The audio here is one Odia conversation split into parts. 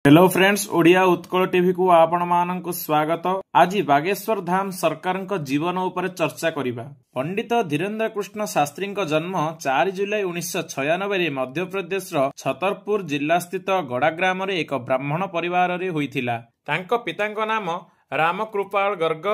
ହ୍ୟାଲୋ ଫ୍ରେଣ୍ଡସ୍, ଓଡ଼ିଆ ଉତ୍କଳ ଟିଭିକୁ ଆପଣମାନଙ୍କୁ ସ୍ୱାଗତ। ଆଜି ବାଗେଶ୍ୱର ଧାମ ସରକାରଙ୍କ ଜୀବନ ଉପରେ ଚର୍ଚ୍ଚା କରିବା। ପଣ୍ଡିତ ଧୀରେନ୍ଦ୍ର କୃଷ୍ଣ ଶାସ୍ତ୍ରୀଙ୍କ ଜନ୍ମ 4 ଜୁଲାଇ 1996ରେ ମଧ୍ୟପ୍ରଦେଶର ଛତରପୁର ଜିଲ୍ଲାସ୍ଥିତ ଗଡ଼ା ଗ୍ରାମରେ ଏକ ବ୍ରାହ୍ମଣ ପରିବାରରେ ହୋଇଥିଲା। ତାଙ୍କ ପିତାଙ୍କ ନାମ ରାମକୃପାଳ ଗର୍ଗ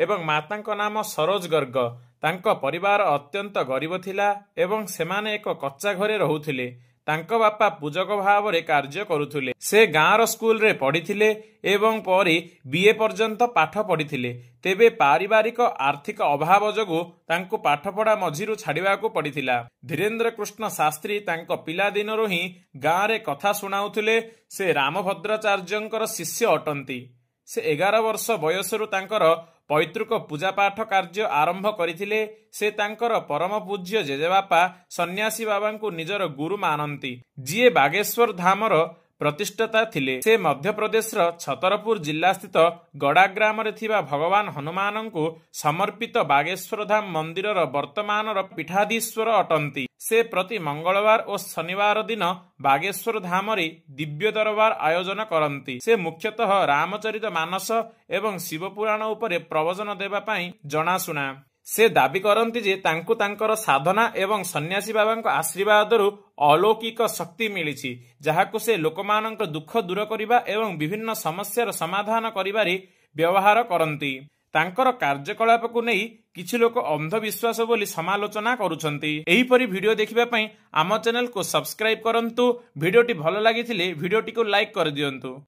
ଏବଂ ମାତାଙ୍କ ନାମ ସରୋଜ ଗର୍ଗ। ତାଙ୍କ ପରିବାର ଅତ୍ୟନ୍ତ ଗରିବ ଥିଲା ଏବଂ ସେମାନେ ଏକ କଚ୍ଚା ଘରେ ରହୁଥିଲେ। ତାଙ୍କ ବାପା ପୂଜକ ଭାବରେ କାର୍ଯ୍ୟ କରୁଥିଲେ। ସେ ଗାଁର ସ୍କୁଲରେ ପଢ଼ିଥିଲେ ଏବଂ ପରେ ବିଏ ପର୍ଯ୍ୟନ୍ତ ପାଠ ପଢ଼ିଥିଲେ। ତେବେ ପାରିବାରିକ ଆର୍ଥିକ ଅଭାବ ଯୋଗୁଁ ତାଙ୍କୁ ପାଠପଢ଼ା ମଝିରୁ ଛାଡ଼ିବାକୁ ପଡ଼ିଥିଲା। ଧୀରେନ୍ଦ୍ର କୃଷ୍ଣ ଶାସ୍ତ୍ରୀ ତାଙ୍କ ପିଲାଦିନରୁ ହିଁ ଗାଁରେ କଥା ଶୁଣାଉଥିଲେ। ସେ ରାମଭଦ୍ରାଚାର୍ଯ୍ୟଙ୍କର ଶିଷ୍ୟ ଅଟନ୍ତି। ସେ 11 ବର୍ଷ ବୟସରୁ ତାଙ୍କର ପୈତୃକ ପୂଜାପାଠ କାର୍ଯ୍ୟ ଆରମ୍ଭ କରିଥିଲେ। ସେ ତାଙ୍କର ପରମ ପୂଜ୍ୟ ଜେଜେବାପା ସନ୍ନ୍ୟାସୀ ବାବାଙ୍କୁ ନିଜର ଗୁରୁ ମାନନ୍ତି, ଯିଏ ବାଗେଶ୍ୱର ଧାମର ପ୍ରତିଷ୍ଠାତା ଥିଲେ। ସେ ମଧ୍ୟପ୍ରଦେଶର ଛତରପୁର ଜିଲ୍ଲାସ୍ଥିତ ଗଡ଼ା ଗ୍ରାମରେ ଥିବା ଭଗବାନ ହନୁମାନଙ୍କୁ ସମର୍ପିତ ବାଗେଶ୍ୱର ଧାମ ମନ୍ଦିରର ବର୍ତ୍ତମାନର ପୀଠାଧୀଶ୍ୱର ଅଟନ୍ତି। ସେ ପ୍ରତି ମଙ୍ଗଳବାର ଓ ଶନିବାର ଦିନ ବାଗେଶ୍ୱର ଧାମରେ ଦିବ୍ୟ ଦରବାର ଆୟୋଜନ କରନ୍ତି। ସେ ମୁଖ୍ୟତଃ ରାମଚରିତ ମାନସ ଏବଂ ଶିବପୁରାଣ ଉପରେ ପ୍ରବଚନ ଦେବା ପାଇଁ ଜଣାଶୁଣା। ସେ ଦାବି କରନ୍ତି ଯେ ତାଙ୍କୁ ତାଙ୍କର ସାଧନା ଏବଂ ସନ୍ନ୍ୟାସୀ ବାବାଙ୍କ ଆଶୀର୍ବାଦରୁ ଅଲୌକିକ ଶକ୍ତି ମିଳିଛି, ଯାହାକୁ ସେ ଲୋକମାନଙ୍କ ଦୁଃଖ ଦୂର କରିବା ଏବଂ ବିଭିନ୍ନ ସମସ୍ୟାର ସମାଧାନ କରିବାରେ ବ୍ୟବହାର କରନ୍ତି। ତାଙ୍କର କାର୍ଯ୍ୟକଳାପକୁ ନେଇ କିଛି ଲୋକ ଅନ୍ଧବିଶ୍ୱାସ ବୋଲି ସମାଲୋଚନା କରୁଛନ୍ତି। ଏହିପରି ଭିଡିଓ ଦେଖିବା ପାଇଁ ଆମ ଚ୍ୟାନେଲକୁ ସବସ୍କ୍ରାଇବ କରନ୍ତୁ। ଭିଡିଓଟି ଭଲ ଲାଗିଥିଲେ ଭିଡିଓଟିକୁ ଲାଇକ୍ କରିଦିଅନ୍ତୁ।